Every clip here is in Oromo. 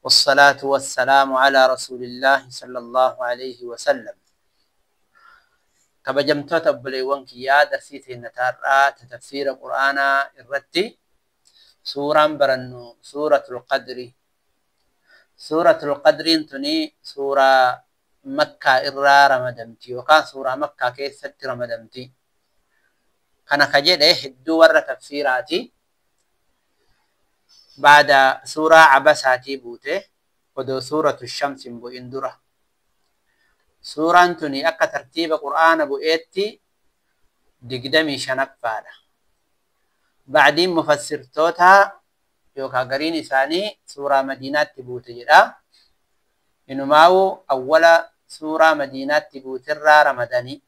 والصلاة والسلام على رسول الله صلى الله عليه وسلم. Kabajamtoota obboleewwan kiyyaa, darsii teenya taarraa tafsiira qur'aanaa irratti suuraan barannu Suuratul Qadri. Suuratul Qadriin tuni suuraa Makkaa irraa ramadamti yookaan suuraa Makkaa keessatti ramadamti. Kana ka jedhe hedduu warra tafsiiraati. Baada suuraa Cabasaatii buute, odoo Suuratu Shamsi hin bu'in dura. Suuraan tuni akka tartiiba qur'aana bu'eetti 25ffaadha. Bacdiin mufassirtoota yookaan gariin isaanii suuraa Madiinaatti buute jedha. Inumaawu awwala suuraa Madiinaatti buuterraa ramadanii.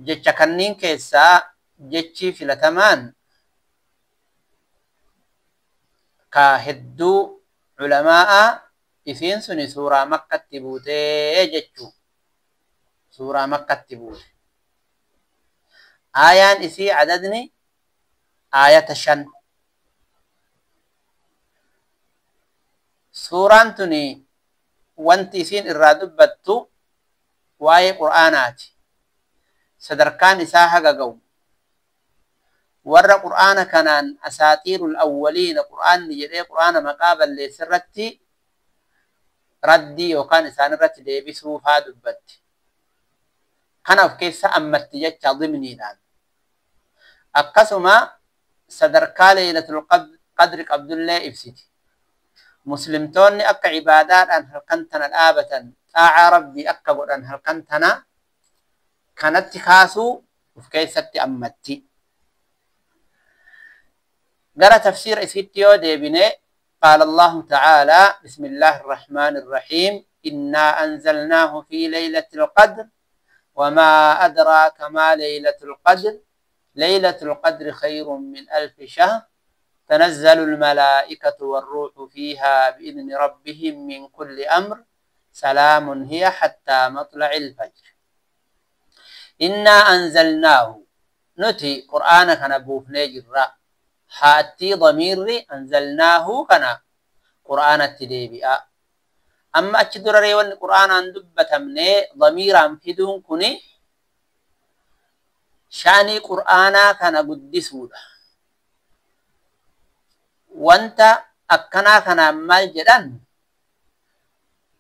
Jecha kanniin keessaa jechi filatamaan ka hedduu culamaa'a isiin suni suuraa Makkatti buutee jechuu. Suuraa Makkatti buute. Aayaan isii adadni aayata 5. Suuraan tuni wanti isiin irraa dubbattu waa'ee qur'aanaati. Sadarkaan isaa haga ga'u. Warra qur'aana kanaan asaaxiirul awwaliina qur'aanni jedhee qur'aana maqaa balleesse irratti raddii yookaan isaan irratti deebisuu faa dubbatti. Kana of keessa ammatti jecha dhimniidhaan. Akkasuma sadarkaa Leeylatul Qadri qabdullee ibsiti. Muslimtoonni akka ibaadaadhaan halkan tana dhaabatan, xaa'aa Rabbii akka godhan halkan tana kanatti kaasuu of keessatti ammatti. Gara tafsiira isiitti yoo deebine, qaala Allahu ta'aalaa: bismillaahi irrahmaani irrahiim, innaa anzalnaahu fi laylatil qadr, wamaa adraaka maa laylatul qadr, laylatul qadri khayrun min alfi shahr, تنزل الملائكة والروح فيها بإذن ربهم من كل أمر، سلام هي حتى مطلع الفجر. إنا أنزلناه، نتي قرآن كان بوفني جرا، حاتي ضمير أنزلناه كان قرآن التديبئة. أما أتشدر ريوان قرآن أن دبتمني ضميرا فدون كني شاني قرآنا كان قدسوده. Wanta akkanaa kanaan maal jedhan,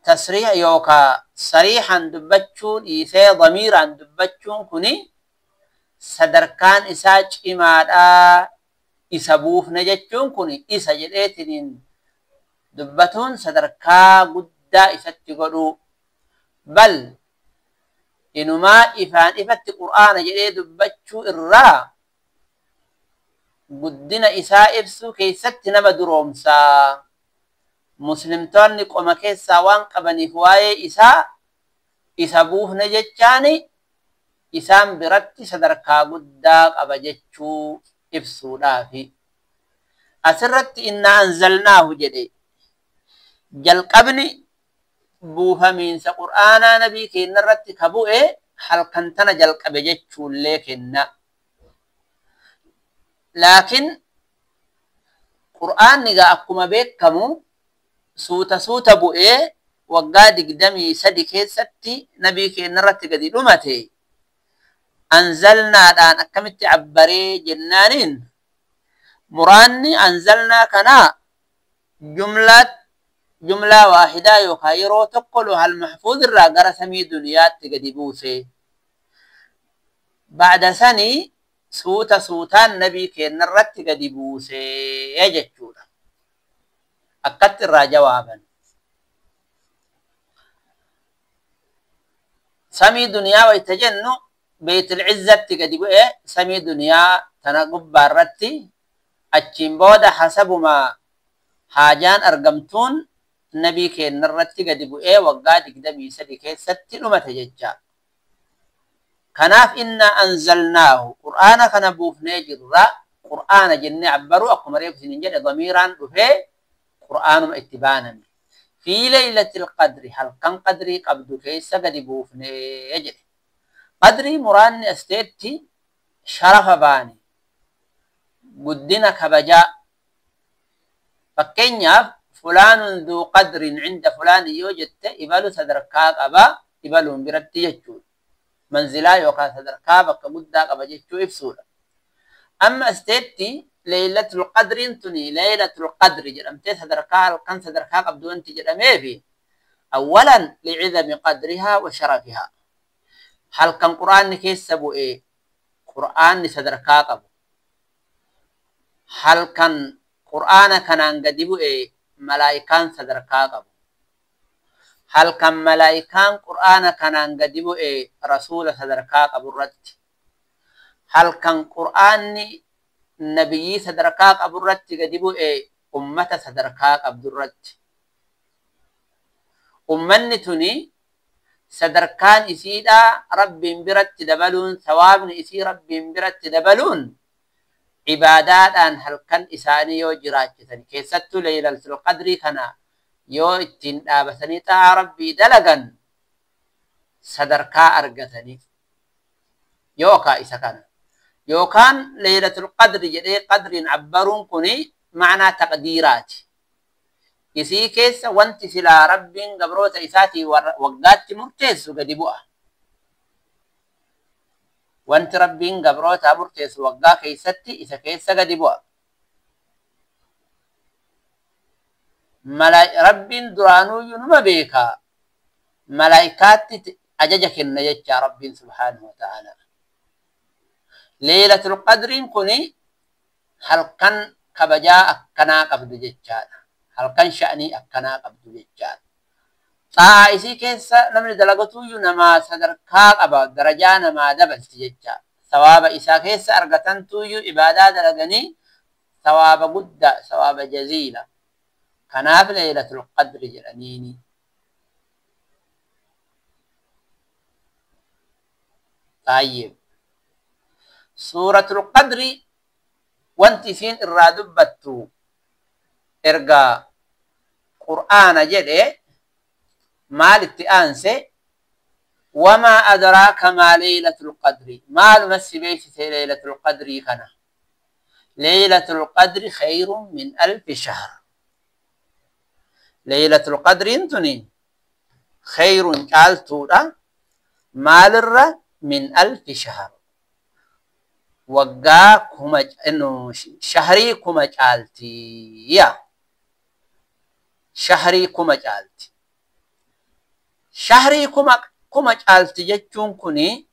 tasriiha yookaa sariixan dubbachuu dhiisee damiiraan dubbachuun kuni sadarkaan isaa cimaadhaa. Isa buufne jechuun kuni isa jedheetiniin dubbatuun sadarkaa guddaa isatti godhuu. Bal inumaa ifaan ifatti qur'aana jedhee dubbachuu irraa guddina isaa ibsuu keessatti nama duroomsaa. Muslimtoonni qoma keessaa waan qabaniif waa'ee isaa isa buufne jechaani isaan biratti sadarkaa guddaa qaba jechuu ibsuudhaafi. Asirratti innaa anzalnaahu jedhe, jalqabni buufamiinsa qur'aanaa nabii keenya irratti ka bu'e halkan tana jalqabe jechuullee kenna. Laakiin qur'aanni gaa akkuma beekamu suuta suuta bu'ee waggaa 23 keessatti nabii keenya irratti gadi dhumate. Anzalnaadhaan akkamitti abbaree jennaaniin, muraanni anzalnaa kanaa jumlaa waahidaa yookaan yeroo tokko Loohal Mahfuuz irraa gara samii duniyaatti gadi buuse. Ba'da sanii suuta suutaan nabii keenya irratti gadi buusee jechuudha. Akkatti irraa jawaaban. Samii duniyaa wayita jennu Beetul Izzatti gadi bu'ee samii duniyaa tana gubbaa irratti, achiin booda hasabuma haajaan argamtuun nabii keenya irratti gadi bu'ee waggaa 23 keessatti dhumate jecha. Kanaaf inna anzalnaahu, qur'aana kana buufnee jirra. Qur'aana jennee abbaruu akkuma reefu isiniin jedhe damiiraan dhufee qur'aanuma itti baaname. Fi laylatil qadri, halkan qadrii qabdu keessa gadi buufnee jedhe. Qadrii muraanni asteetti sharafa baane, guddina kabajaa. Fakkeenyaaf fulaanun dhuu qadrin cinda fulaani yoo jette ibalu sadarkaa qaba ibaluun biratti jechuudha. Manzilaa yookaan sadarkaa bakka guddaa qaba jechuu ibsuudha. Amma asteetti Laylatul Qadriin tuni Laylatul Qadri jedhamtee sadarkaa halkan sadarkaa qabdu wanti jedhameefi awwalan licidami qadrihaa wa sharafihaa. Halkan Qur'aanni keessa bu'e Qur'aanni sadarkaa qabu. Halkan Qur'aana kanaan gadi bu'e malaayikaan sadarkaa qabu. Halkan malaayikaan Qur'aana kanaan gadi bu'e rasuula sadarkaa qabu irratti. Halkan Qur'aanni nabiyyii sadarkaa qabu irratti gadi bu'e ummata sadarkaa qabdu irratti. Ummanni tuni sadarkaan isiidhaa Rabbiin biratti dabaluun sawaabni isii Rabbiin biratti dabaluun ibaadaadhaan halkan isaanii yoo jiraachisan keessattuu Laylatul Qadrii kana yoo ittiin dhaabatanii xaa'aa Rabbii dalagan sadarkaa argatanii yookaan isa kana yookaan Laylatul Qadri jedhee qadriin abbaruun kuni ma'anaa taqdiiraati. Isii keessa wanti silaa Rabbiin gabroota isaatii waggaatti murteessu gadi bu'a. Wanti Rabbiin gabrootaa murteessu waggaa keessatti isa keessa gadi bu'a. Rabbiin duraanuyyuu numa beekaa. Malaayikaatti ajaja kenna jecha Rabbiin subhaanahu wa ta'ala. Laylatul Qadriin kuni halkan kabajaa akkanaa qabdu jechaadha. Halkan sha'anii akkanaa qabdu jechaadha. Xaa'aa isii keessa namni dalagatuyyuu namaa sadarkaa qaba darajaa namaa dabalti jecha. Sawaaba isaa keessa argatantuyyuu ibaadaa dalaganii sawaaba guddaa sawaaba jaziila. Kanaaf Laylatul Qadri jedhaniini. Tayyib. Suuratul Qadri wanti isiin irraa dubbattu erga Qur'aana jedhe maalitti aanse wamaa adraaka maa Laylatul Qadri maaluma si beeksise Laylatul Qadrii kana. Laylatul Qadri khayrun min alfi shahr. Laylatul Qadriin tuni khayrun caaltuudha maalirra min alfi shahr. Waggaa kuma shahrii kuma caaltiya. Shahrii kuma caalti. Shahrii kuma caalti jechuun kuni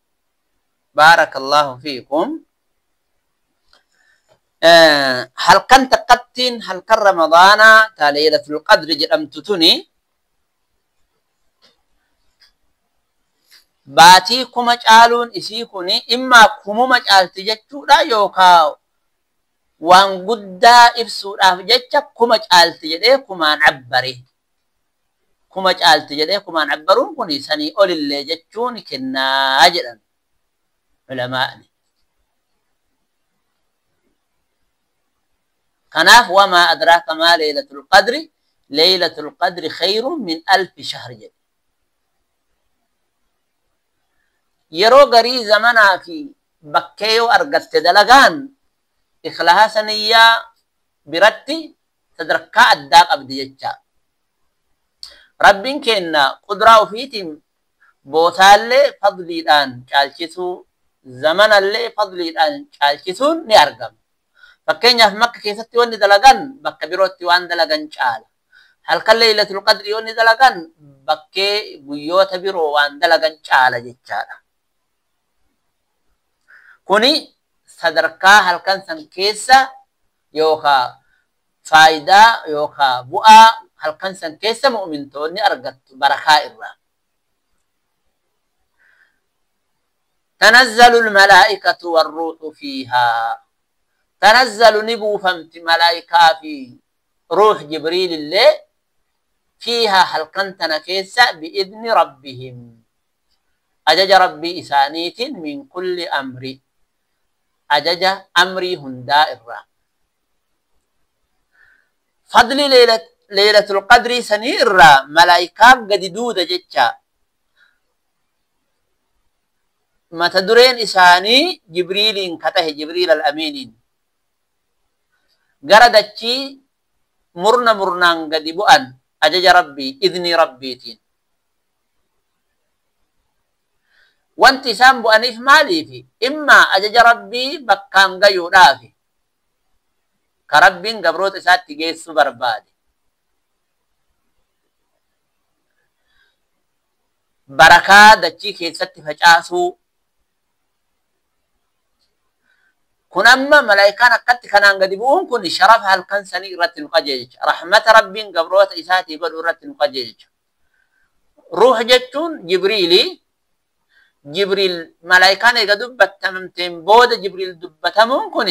baarakallahu fiikum. Halkan takkattiin halkan Ramadaanaa ta Laylatul Qadri jedhamtu tuni baatii kuma caaluun isii kuni immaa kumuma caalti jechuudha yookaan waan guddaa ibsuudhaaf jecha kuma caalti jedhee kumaan abbare. Kuma caalti jedhee kumaan abbaruun kuni sanii olillee jechuun kennaa jedhan ulamaa'ni. Kanaaf wamaa adraaka maa Laylatul Qadri Laylatul Qadri khayrun min alfi shahr jedhe. Yeroo garii zamanaa fi bakkee yoo argatte dalagaan ikhlaasa niyyaa biratti sadarkaa addaa qabdi jecha. Rabbiin kenna qudraa ofiitiin bootaallee fadliidhaan caalchisuu zamanallee fadliidhaan caalchisuun ni argama. Fakkeenyaaf Makka keessatti wanni dalagan bakka birootti waan dalagan caala. Halkan Laylatul Qadri wanni dalagan bakkee guyyoota biroo waan dalagan caala jechaadha. Kuni sadarkaa halkan san keessa yookaan faayidaa yookaan bu'aa halkan san keessa mu'mintoonni argattu barakaa irraa. Tanazzalul malaa'ikatu warruuhu fiihaa. Tanazzalu ni buufamti malaayikaa fi ruux Jibriil illee fiihaa halkan tana keessa bi'idni rabbihim. Ajaja rabbii isaaniitiin min kulli amri. Ajaja amrii hundaa irraa. Fadli Laylatul Qadrii sanii irraa malaayikaa gadi duuda jecha. Mata dureen isaanii Jibriiliin ka tahe Jibriil al-Amiiniin. Gara dachii murna murnaan gadi bu'an ajaja rabbii idnii rabbiitiin. Wanti isaan bu'aniif maaliifi? Immaa ajaja rabbii bakkaan gayuudhaafi. Ka rabbiin gabroota isaatti geessuu barbaade. Barakaa dachii keessatti facaasuu. Kun amma malaayikaan akkatti kanaan gadi bu'uun kun sharafa halkan sanii irratti nu qajeelcha. Rahmata rabbiin gabroota isaatii godhu irratti nu qajeelcha. Ruux jechuun Jibriilii. Jibriil malaayikaan eega dubbatamteen booda Jibriil dubbatamuun kun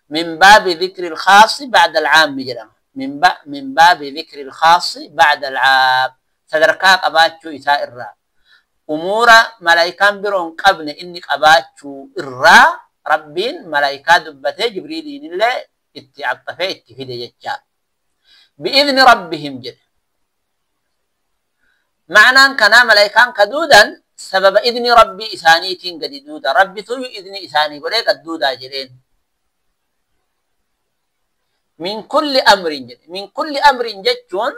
min baabi dhikri al-khaasi ba'da al-caammi jedhama. Min baabi dhikri al-khaasi ba'da al-caam. Sadarkaa qabaachuu isaa irraa. Umuura malaayikaan biroo hin qabne inni qabaachuu irraa rabbiin malaayikaa dubbatee Jibriiliin illee itti axxafee itti fide jechaa. Bi'idni rabbihim jedhe. Ma'anaan kanaa malaayikaan ka duudan sababa idni rabbii isaaniitiin gadi duuda. Rabbitu idni isaanii godhee gad duudaa jedheen. Min kulli amrin jedhe. Min kulli amrin jechuun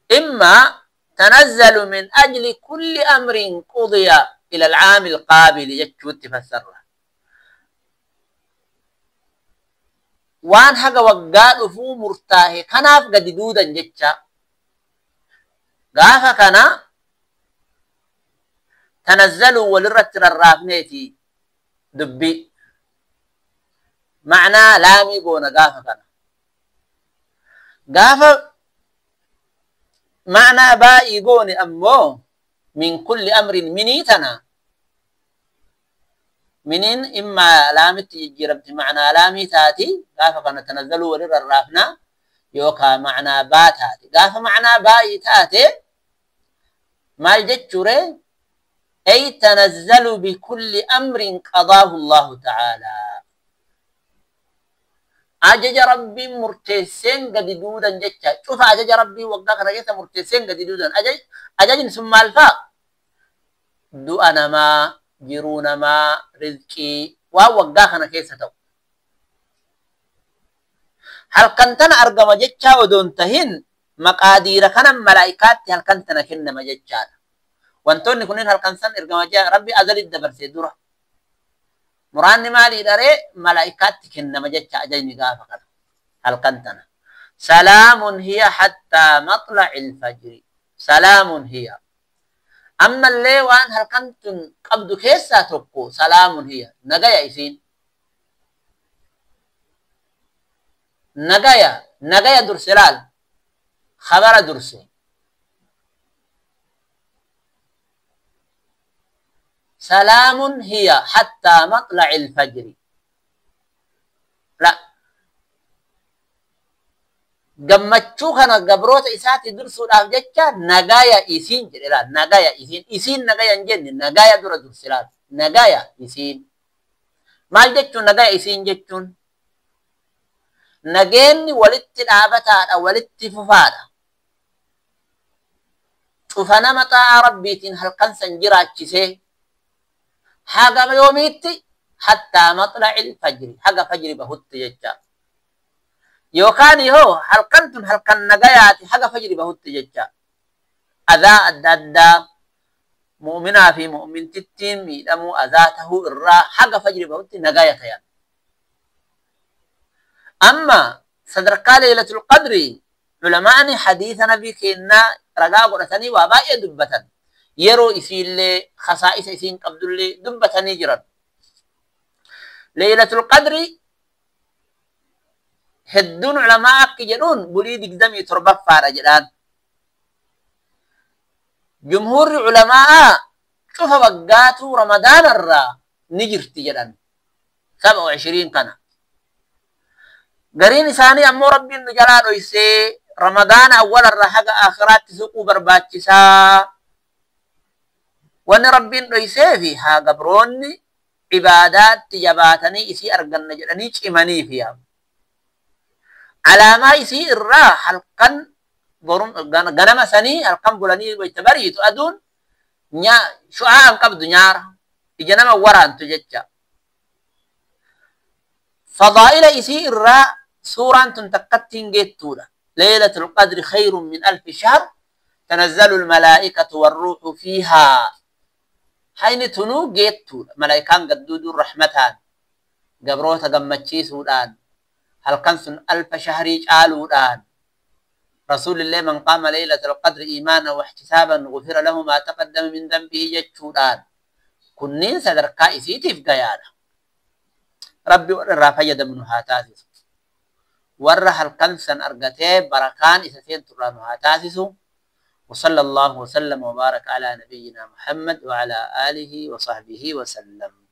imma tanazzalu min ajli kulli amrin qudiya ila al-caami al-qaabili jechuutti fassarra. Waan haga waggaa dhufuu murtaahe kanaaf gadi duudan jecha. Gaafa kana tanazzalu walirratti rarraafneeti dubbii. Ma'anaa laamii goona gaafa kana. Gaafa ma'anaa baay'ii goone ammoo min kulli amrin minii tana. Miniin immaa laamitti jijjiiramti ma'anaa laamii taati gaafa kana tanazzaluu walirra rarraafnaa yookaan ma'anaa baa taati. Gaafa ma'anaa baay'ii taate maal jechuure? Ay tanazzalu bikulli amrin qadaahu Allahu ta'aalaa. Ajaja rabbiin murteesseen gadi duudan jecha. Cufa ajaja rabbii waggaa kana keessa murteesseen gadi duudan. Ajajni sun maal fa'a? Du'a namaa, jiruu namaa, rizqii waan waggaa kana keessa ta'u. Halkan tana argama jechaa odoon tahin maqaadiira kana malaayikaatti halkan tana kennama jechaadha. Wantoonni kunneen halkan san ergama jechaa rabbi azalitti dabarsee dura. Muraanni maalii dharee malaayikaatti kennama jecha ajajni gaafa kana halkan tana. Salaamun hiya hattaa maxla'il fajri. Salaamun hiya. Ammallee waan halkan tun qabdu keessaa tokko salaamun hiya. Nagaya isiin. Nagaya, nagaya durse laal. Khabara durse. Salaamun hiya hattaa maxla'il fajri. La. Gammachuu kana gabroota isaatti dursuudhaaf jecha nagaya isiin jedhe laal. Nagaya isiin. Isiin nagaya hin jenne nagaya dura durse laal. Nagaya isiin. Maal jechuun nagaya isiin jechuun? Nageenni walitti dhaabataadha, walitti fufaadha. Cufa nama xaa'aa rabbiitiin halkan san jiraachisee haga yoomiitti hattaa maxla'il fajri haga fajri bahutti jecha. Yookaan yoo halkan tun halkan nagayaati haga fajri bahutti jecha. Adaa adda addaa mu'minaa fi mu'mintittiin miidhamuu adaa tahuu irraa haga fajri bahutti nagaya tayan. Amma sadarkaa Laylatul Qadri culamaani hadiisa nabii kennaa ragaa godhatanii waa baay'ee dubbatan. Yeroo isiillee khasaa'isa isiin qabdullee dubbatanii jiran. Laylatul Qadri hedduun culamaa akki jedhuun bulii 27ffaadha jedhaan. Jumhuurri culamaa cufa waggaatuu Ramadaanarraa ni jirti jedhan. 27 kana. Gariin isaanii ammoo rabbiin nu jalaa dhoysee Ramadaana awwalarraa haga aakhiraatti suquu barbaachisaa. Wanni rabbiin dhoysee fi haa gabroonni ibaadaatti jabaatanii isii arganna jedhanii cimaniif yaa. Alaamaa isii irraa halkan ganama sanii halkan bulanii wayita bariitu aduun shu'aa hin qabdu nyaara ija nama waraantu jecha. Fadaa'ila isii irraa Suuraan tun takkatti hin geettuudha. Laylatul qadri khayrun min alfi shahr tanazzalu almalaa'ikatu warruuhu fiihaa. Hayni tunuu geettuudha. Malaa'ikaan gadduuduun rahmataan gabroota gammachiisuudhaan halkan sun alfa shahrii caaluudhaan rasuulillee man qaama laylatal qadri iimaana wahtisaaban gufira lahu maa taqaddama min dambihi jechuudhaan kunniin sadarkaa isiitiif gayaadha. Rabbi warra irraa fayyadamnu haa taasisu. Warra halkan san argatee barakaan isa seenturraa nu haa taasisu. وصلى الله وسلم وبارك على نبينا محمد وعلى آله وصحبه وسلم.